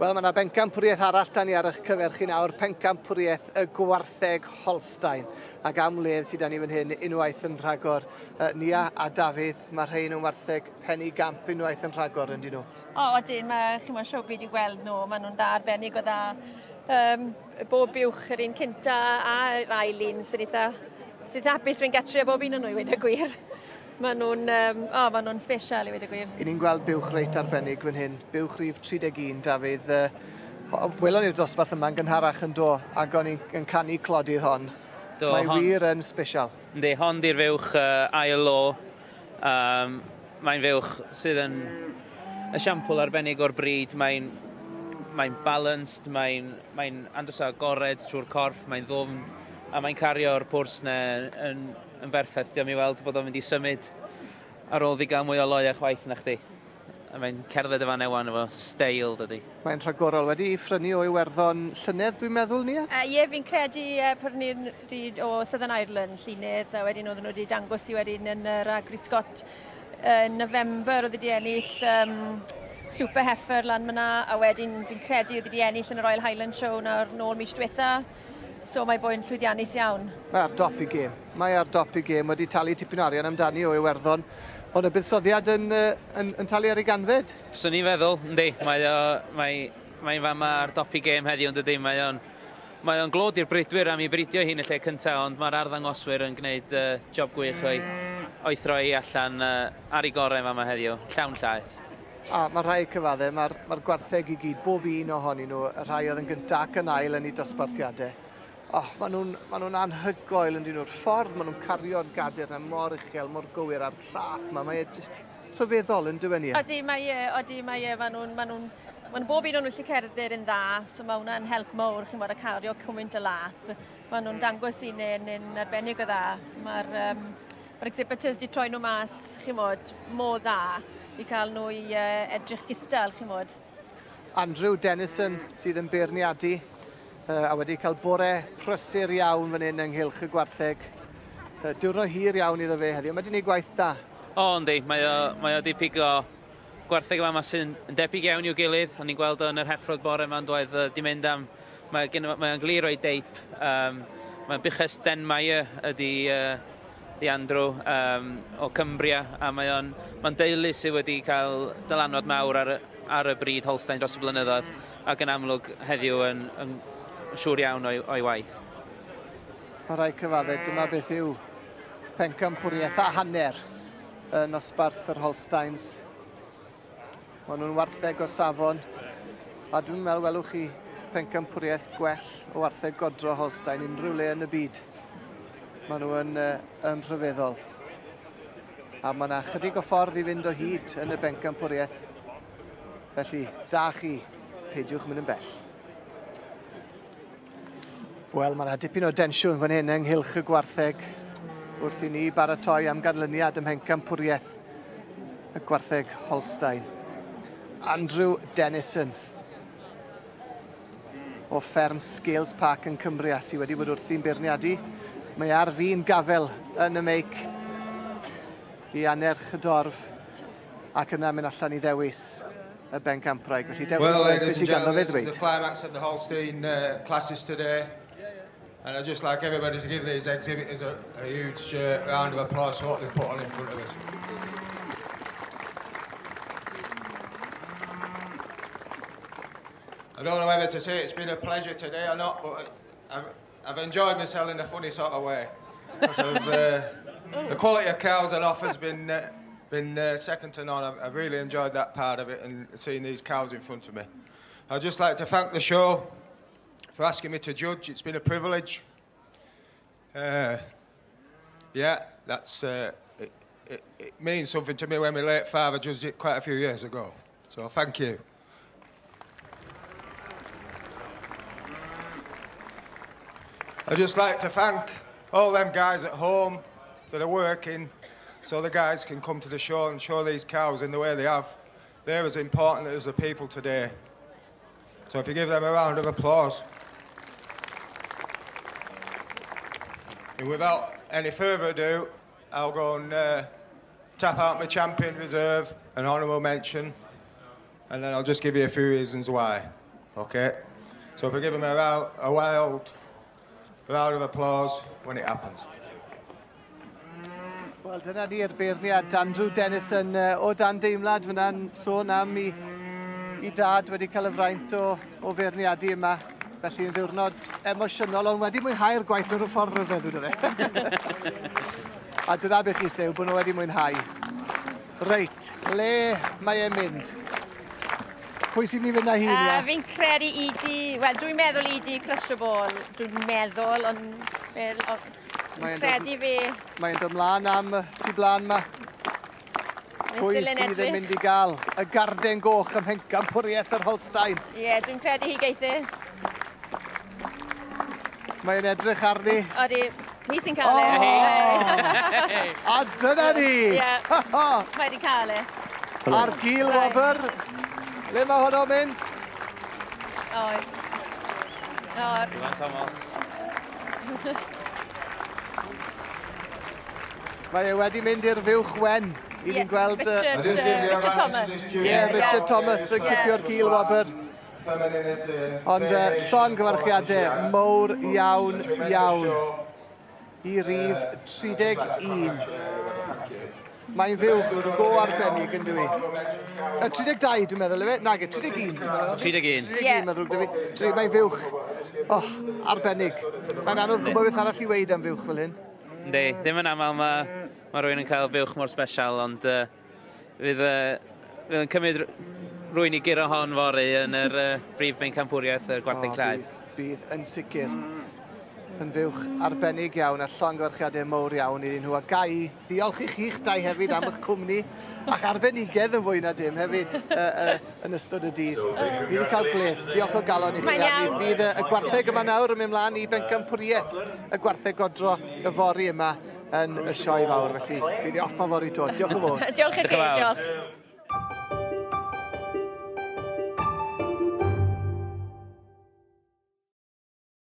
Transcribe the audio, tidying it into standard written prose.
Wel, mae yna bencampwriaeth arall da ni ar eich cyfer chi nawr, pencampwriaeth y gwartheg Holstein. Ac am wledd sydd da ni fan hyn unwaith yn rhagor. Uh, Nia a Dafydd, mae rhain yn wartheg pen i gamp unwaith yn rhagor, yndyn nhw? O, odyn, mae chi'n mwyn siw byd i gweld nhw, maen nhw'n dda arbennig o dda. Um, bob buwch yr un cynta a'r ail un sy'n eitha, sy'n hapus fe'n gatre bob un o'n nhw i weud y gwir. Maen nhw'n um, oh, maen nhw'n special i weud y gwir. I ni'n gweld buwch reit arbennig fan hyn. Buwch rhif 31, Dafydd. Uh, welon ni'r dosbarth yma'n gynharach yn do, ac o'n i'n canu clodydd hon. Do, Mae hon, wir yn special. Yndi, hon di'r fuwch uh, ail lo. Um, mae'n fuwch sydd yn esiampl arbennig o'r bryd. Mae'n mae balanced, mae'n mae andros o agored trwy'r corff, mae'n ddwfn, a mae'n cario'r pwrs na yn, yn berffaith. Diolch i weld bod o'n mynd i symud ar ôl ddi gael mwy o loia chwaith na chdi. A mae'n cerdded y fan ewan efo steil, dydy. Mae'n rhagorol. Wedi ei phrynu o Iwerddon llynedd, dwi'n meddwl, Nia? Ie, fi'n credu prynu o Southern Ireland llynedd, a wedyn oedden nhw wedi dangos i wedyn yn yr Agri Scot yn November, oedd wedi ennill um, Super Heifer lan myna, a wedyn fi'n credu oedd wedi ennill yn y Royal Highland Show nawr nôl mis diwetha. So mae boi'n llwyddiannus iawn. Mae ar dop i gêm. Mae ar dop i gêm. Wedi talu tipyn o arian amdani o Iwerddon. Ond y buddsoddiad yn, yn, yn talu ar ei ganfed? Swn i'n feddwl, yndi. Mae o, mae, mae'n fama ar dop i gêm heddiw, yn dydy. Mae o'n, mae o'n glod i'r bridwyr am ei bridio hi'n y lle cyntaf, ond mae'r arddangoswyr yn gwneud uh, job gwych o'i, o'i throi allan uh, ar ei gorau fama heddiw. Llawn llaeth. A mae rhai cyfadde, mae'r mae gwartheg i gyd, bob un ohonyn nhw, y rhai oedd yn gyntaf ac yn ail yn eu dosbarthiadau. Oh, maen nhw'n ma nhw anhygoel yn dyn nhw'r ffordd maen nhw'n cario'r gader yna mor uchel, mor gywir a'r llath yma, mae e jyst rhyfeddol yn dywen i. Odi, mae e, odi, mae e, maen nhw'n, maen nhw'n, maen bob un o'n nhw'n gallu cerdded yn dda, so mae hwnna'n help mawr, chi'n bod, a cario cymaint o lath. Maen nhw'n dangos i ni yn arbennig o dda. Mae'r um, Mae'r exhibitors 'di troi nhw mas, chimod, mor dda i cael nhw i uh, edrych gystal, chimod. Andrew Dennison sydd yn beirniadu uh, a wedi cael bore prysur iawn fan hyn ynghylch y gwartheg. Uh, diwrnod hir iawn iddo fe heddiw. Mae wedi gwneud gwaith da. O, yndi. Mae o, mae o wedi pigo gwartheg yma sy'n debyg iawn i'w gilydd. O'n i'n gweld o yn yr heffrod bore yma yn doedd, di mynd am... Mae, gen, mae o'n glir o'i deip. Um, mae buches Denmire ydy, uh, ydy Andrew um, o Cumbria, a mae o'n mae deulu sydd wedi cael dylanwad mawr ar, ar y bryd Holstein dros y blynyddoedd, ac yn amlwg heddiw yn, yn siŵr iawn o'i, o'i waith. Mae rhai cyfadde, dyma beth yw pencampwriaeth a hanner yn nosbarth yr Holsteins. Maen nhw'n wartheg o safon, a dwi'n meddwl welwch chi pencampwriaeth gwell o wartheg godro Holstein unrhyw le yn y byd. Maen nhw yn, yn rhyfeddol. A mae yna chydig o ffordd i fynd o hyd yn y bencampwriaeth. Felly, da chi, peidiwch mynd yn bell. Wel, mae yna dipyn o densiwn fan hyn ynghylch y gwartheg wrth i ni baratoi am ganlyniad ym mhencampwriaeth y gwartheg Holstein. Andrew Dennison o fferm Scales Park yn Cumbria sydd wedi bod wrthi'n beirniadu. Mae ar fin gafel yn y meic i annerch y dorf ac yna mynd allan i ddewis y bencampwraig. Felly dewch well, ladies and gentlemen, this is the climax of the Holstein classes today. And I'd just like everybody to give these exhibitors a, a huge round of applause for what they've put on in front of us. I don't know whether to say it's been a pleasure today or not, but I've, I've enjoyed myself in a funny sort of way. Because of, the quality of cows on offer has been, been second to none. I've, I've really enjoyed that part of it and seeing these cows in front of me. I'd just like to thank the show for asking me to judge. It's been a privilege. Yeah, that's it, it, it means something to me when my late father judged it quite a few years ago. So thank you. I'd just like to thank all them guys at home that are working so the guys can come to the show and show these cows in the way they have. They're as important as the people today. So if you give them a round of applause. And without any further ado, I'll go and tap out my champion reserve and honourable mention, and then I'll just give you a few reasons why. Okay? So if we give them a, round, a wild round of applause when it happens. Wel, dyna ni'r beirniad Andrew Dennison o dan deimlad fyna'n sôn am i, i dad wedi cael y fraint o, o feirniadu yma. Felly yn ddiwrnod emosiynol, ond wedi mwynhau'r gwaith mewn rhyw ffordd rhyfedd, dwi'n fe. A dyna beth chi sew, bod nhw wedi mwynhau. Reit, le mae e'n mynd? Pwy sy'n mynd i fynd â hi? Fi'n credu ED, wel dwi'n meddwl ED Crush y Ball, dwi'n meddwl, ond dwi'n credu fi. Mae'n dod mlaen am y tu blaen ma. Pwy sydd yn mynd i gael y garden goch ym mhencampwriaeth yr Holstein? Ie, yeah, dwi'n credu hi geithi. Mae'n edrych arni. Odi, ni sy'n cael e. A dyna ni! Ie, mae wedi cael e. A'r gil wobr. Le mae honno'n mynd? Oed. Iwan Thomas. Mae e wedi mynd i'r fuwch wen. I ni'n gweld... Richard, Richard Thomas. Ie, Richard Thomas yn cipio'r gil wobr. Ond llongyfarchiadau mowr iawn, iawn i rif 31. Mae'n fuwch go arbennig yn dwi. 32 dwi'n meddwl, efe? Nage, 31 dwi'n meddwl. 31. 31, mae'n ddrwg 'da fi. Mae'n fuwch. Oh, arbennig. Mae'n anodd gwybod beth arall i weud am fuwch fel hyn. Yndi, ddim yn aml mae ma rhywun yn cael buwch mor special, ond fydd, fydd yn cymryd rhywun i guro hon fory yn yr brif bencampwriaeth yr gwartheg llaeth. Bydd, bydd yn sicr yn fuwch arbennig iawn a llongyfarchiadau mowr iawn iddyn nhw. A ga i ddiolch i chi'ch dau hefyd am eich cwmni a'ch arbenigedd yn fwy na dim hefyd yn ystod y dydd. Fi wedi cael gwledd. Diolch o galon i chi. Mae'n iawn. Fydd y gwartheg yma nawr yn mynd mlaen i bencampwriaeth y gwartheg godro yfory yma yn y sioe fawr. Felly, fydd i off ma fory to. Diolch yn fawr. Diolch i chi, Diolch yn fawr. diolch.